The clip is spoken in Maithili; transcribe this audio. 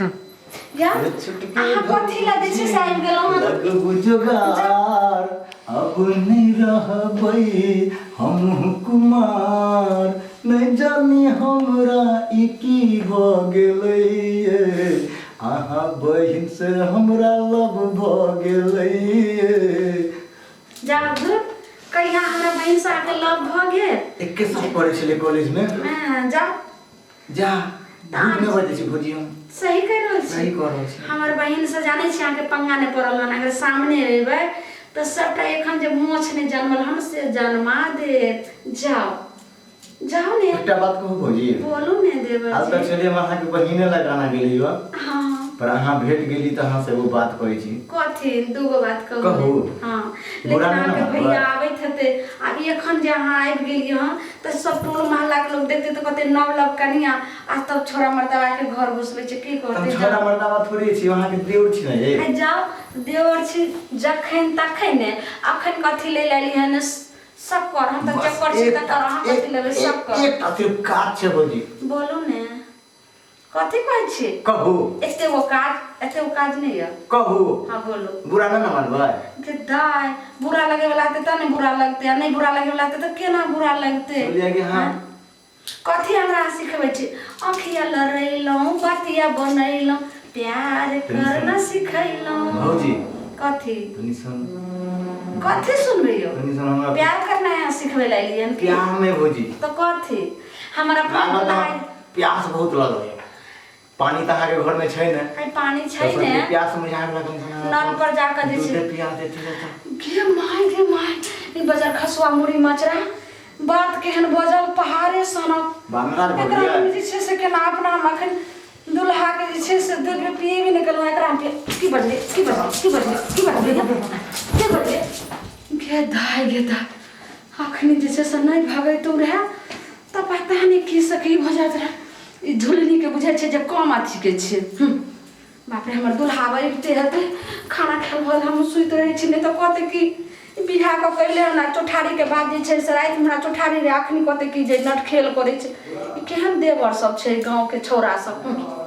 या अहाँ कथी लए जे छै से आबि गेलहुँ हन? लगबू जोगार अब नहि रहबै हमहूँ कुमार नहि जानी हमरा ई की भऽ गेलै ये अहाँ बहिन से हमरा लव भऽ गेलै ये। जा धुर कहिया हमरा बहिन से अहाँके लव भऽ गेल? एके साथ पढ़ै छलै कॉलेजमे। हँ, जाउ। जा, झूठ नहि बजै छी भौजी हम। सही कहि रहल छी। सही कह रहल छी। हमर बहिन से जानै छी अहाँके पंगा नहि पड़ल हन। अगर सामने अयबै तऽ सबटा एखन जे मोछ नहि जनमल हन से जनमा देत। जाउ, जाउ ने। एकटा बात कहू भौजी? बोलू ने देवर हाल तक जी। छलियै हम अहाँके बहिने लग आना गेली हो। हाँ। पर अहाँ भेट गेली तऽ अहाँ से एगो बात कहै छी। कथी? दूगो बात कहू। कहू। हाँ, लेकिन बुरा नहि ने अहाँके मानबै? भैया आबैत हेतै। आब एखन जे अहाँ आबि गेलियै हन तऽ सब टोल मोहल्ला के लोग देखते तऽ कहते नव लव कनिया, आ तब छोरा मर्दावा के घर घुसबै छै, की हम कहते? छोरा मर्दावा थोड़े छी, अहाँके देवर छी ने ये। आ जाओ, देवर छी जखन तखन ने, अखन कथी ले लेली हन शक्कर? हम तऽ बस चक्कर छी एकटा- तकर अहाँ कथी लेबै शक्कर? एकटा सिर्फ काज छै भौजी। बोलू ने, कथी कहै छी? कहू। एते गो काज, एते गो काज नहि यऽ। कहू। हाँ बोलू। बुरा नहि ने मानबै? के दाय, बुरा लगे वाला हेतै तऽ नहि बुरा लगतै, आ नहि बुरा लगे वाला हेतै तऽ केना बुरा लगतै? सुनलियै कि हाँ? कथी हमरा सिखबै छी? अखिया लड़ैलहुँ, बतिया बनैलहुँ, प्यार करना सिखैलहुँ। भौजी। कथी? तनी सुन। कथी सुनबै यौ? तनी सुन हमरा। प्यार करना यहाँ सिखबै लए एलियै हन की? प्यार नहि भौजी। तऽ कथी? हमर अपना लागत दाय प्यास बहुत लगल है। पानी तऽ अहाँके घर में छै ने? अरे पानी छै तऽ ने। प्यास बुझाबे ला कम से कम नल पर जाके जे छै। दूधे पिया देती रहता। गे my, गे my, ई बजर खसुआ मुड़ी मचरा बात केहन बजल पहाड़े सनक। बांग्ला एकरा हम जे छै से केना अपना हम अखन दुल्हा के जे छै से दूध में पिए भी नहि केलहुँ, एकरा हम पिए की बजले, की बजले, की बजले, की बजले, की बजले? गे दाय, गे दाय, अखनी जे छै से नहि भगैतहुँ रहए तऽ पता नहि की से की भऽ जाइत रहए। ई झुलनीके बुझाइ छै जे कम अथीके छै। बाप रे, हमर दुल्हा अबिते हेतै, खाना खायल भऽ गेल, हम सुति रहै छी, नहि तऽ कहतै कि बियाह कऽ के अयलै हन आ चौठारीके बाद जे छै से रातिमे हमरा चौठारी रहै, अखनी कहतै कि जे नटखेल करै छै। ई केहन देवर सब छै गाँवके छौड़ा सब।